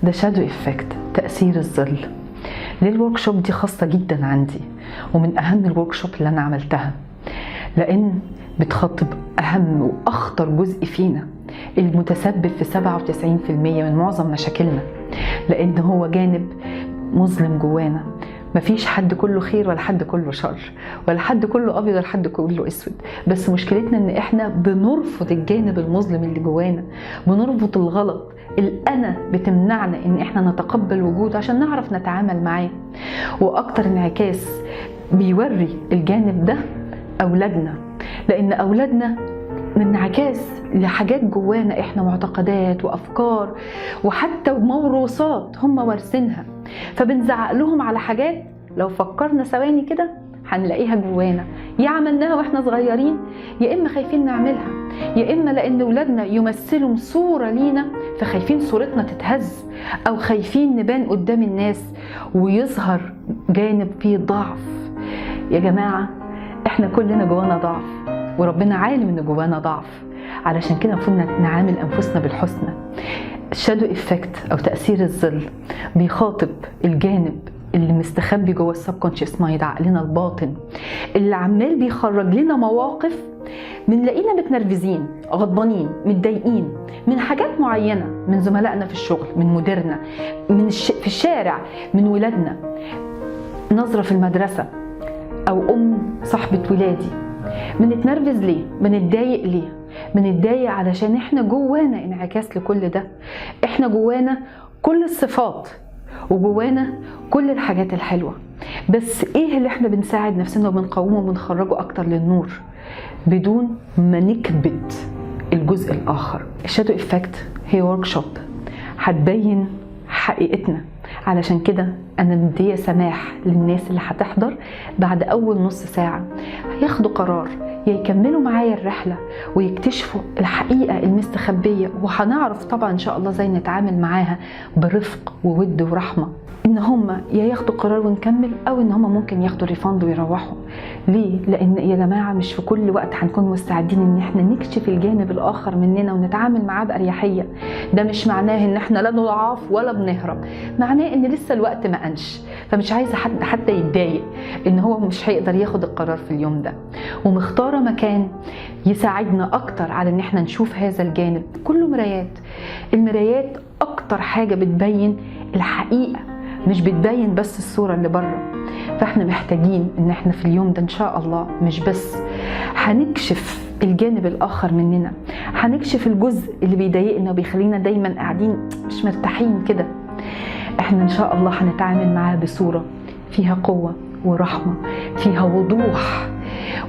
The shadow effect، تأثير الظل. ليه ال workshop دي خاصة جدا عندي ومن أهم ال workshop اللي أنا عملتها؟ لأن بتخاطب أهم وأخطر جزء فينا المتسبب في 97% من معظم مشاكلنا، لأن هو جانب مظلم جوانا. مفيش حد كله خير ولا حد كله شر، ولا حد كله ابيض ولا حد كله اسود، بس مشكلتنا ان احنا بنرفض الجانب المظلم اللي جوانا، بنرفض الغلط. الانا بتمنعنا ان احنا نتقبل وجوده عشان نعرف نتعامل معاه. واكتر انعكاس بيوري الجانب ده اولادنا، لان اولادنا انعكاس لحاجات جوانا احنا، معتقدات وافكار وحتى موروثات هم وارثينها. فبنزعق لهم على حاجات لو فكرنا ثواني كده هنلاقيها جوانا، يا عملناها واحنا صغيرين، يا اما خايفين نعملها، يا اما لان ولادنا يمثلوا صوره لينا فخايفين صورتنا تتهز، او خايفين نبان قدام الناس ويظهر جانب فيه ضعف. يا جماعه، احنا كلنا جوانا ضعف، وربنا عالم ان جوانا ضعف، علشان كده المفروض نعامل انفسنا بالحسنى. ال shadow effect او تاثير الظل بيخاطب الجانب اللي مستخبي جوه ال subconscious mind، عقلنا الباطن، اللي عمال بيخرج لنا مواقف بنلاقينا متنرفزين، غضبانين، متضايقين من حاجات معينه، من زملائنا في الشغل، من مديرنا، في الشارع، من ولادنا، نظره في المدرسه، او ام صاحبه ولادي. بنتنرفز ليه؟ بنتضايق ليه؟ بنتضايق علشان احنا جوانا انعكاس لكل ده. احنا جوانا كل الصفات وجوانا كل الحاجات الحلوة، بس ايه اللي احنا بنساعد نفسنا وبنقومه وبنخرجه اكتر للنور بدون ما نكبت الجزء الاخر؟ ال shadow effect هي workshop هتبين حقيقتنا. علشان كده انا مديه سماح للناس اللي هتحضر بعد اول نص ساعة هياخدوا قرار، يا يكملوا معايا الرحلة ويكتشفوا الحقيقة المستخبيه، وهنعرف طبعا ان شاء الله ازاي نتعامل معاها برفق وود ورحمه، ان هم يا ياخدوا قرار ونكمل، او ان هم ممكن ياخدوا refund ويروحوا. ليه؟ لان يا جماعة مش في كل وقت هنكون مستعدين ان احنا نكشف الجانب الاخر مننا ونتعامل معاه باريحيه. ده مش معناه ان احنا لا ضعاف ولا بنهرب، معناه ان لسه الوقت ما انش. فمش عايزه حد حتى يتضايق ان هو مش هيقدر ياخد القرار في اليوم ده. ومختاره مكان يساعدنا اكتر على ان احنا نشوف هذا الجانب. كله مرايات. المرايات اكتر حاجة بتبين الحقيقه، مش بتبين بس الصورة اللي بره. فاحنا محتاجين ان احنا في اليوم ده ان شاء الله مش بس هنكشف الجانب الاخر مننا، هنكشف الجزء اللي بيضايقنا وبيخلينا دايما قاعدين مش مرتاحين كده، احنا ان شاء الله هنتعامل معاه بصورة فيها قوة ورحمة، فيها وضوح،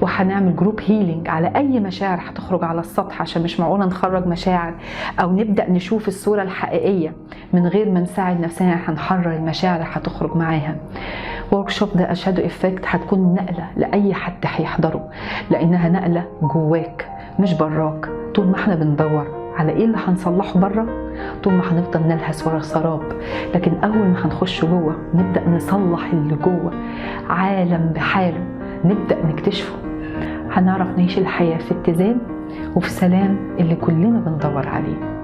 وهنعمل group healing على اي مشاعر هتخرج على السطح، عشان مش معقولة نخرج مشاعر او نبدا نشوف الصورة الحقيقية من غير ما نساعد نفسنا هنحرر المشاعر اللي هتخرج معاها. workshop the shadow effect هتكون نقله لاي حد هيحضره، لانها نقله جواك مش براك. طول ما احنا بندور على ايه اللي هنصلحه بره، طول ما هنفضل نلهث ورا سراب. لكن اول ما هنخش جوه نبدا نصلح اللي جوه، عالم بحاله نبدا نكتشفه، هنعرف نعيش الحياة في اتزان وفي سلام اللي كلنا بندور عليه.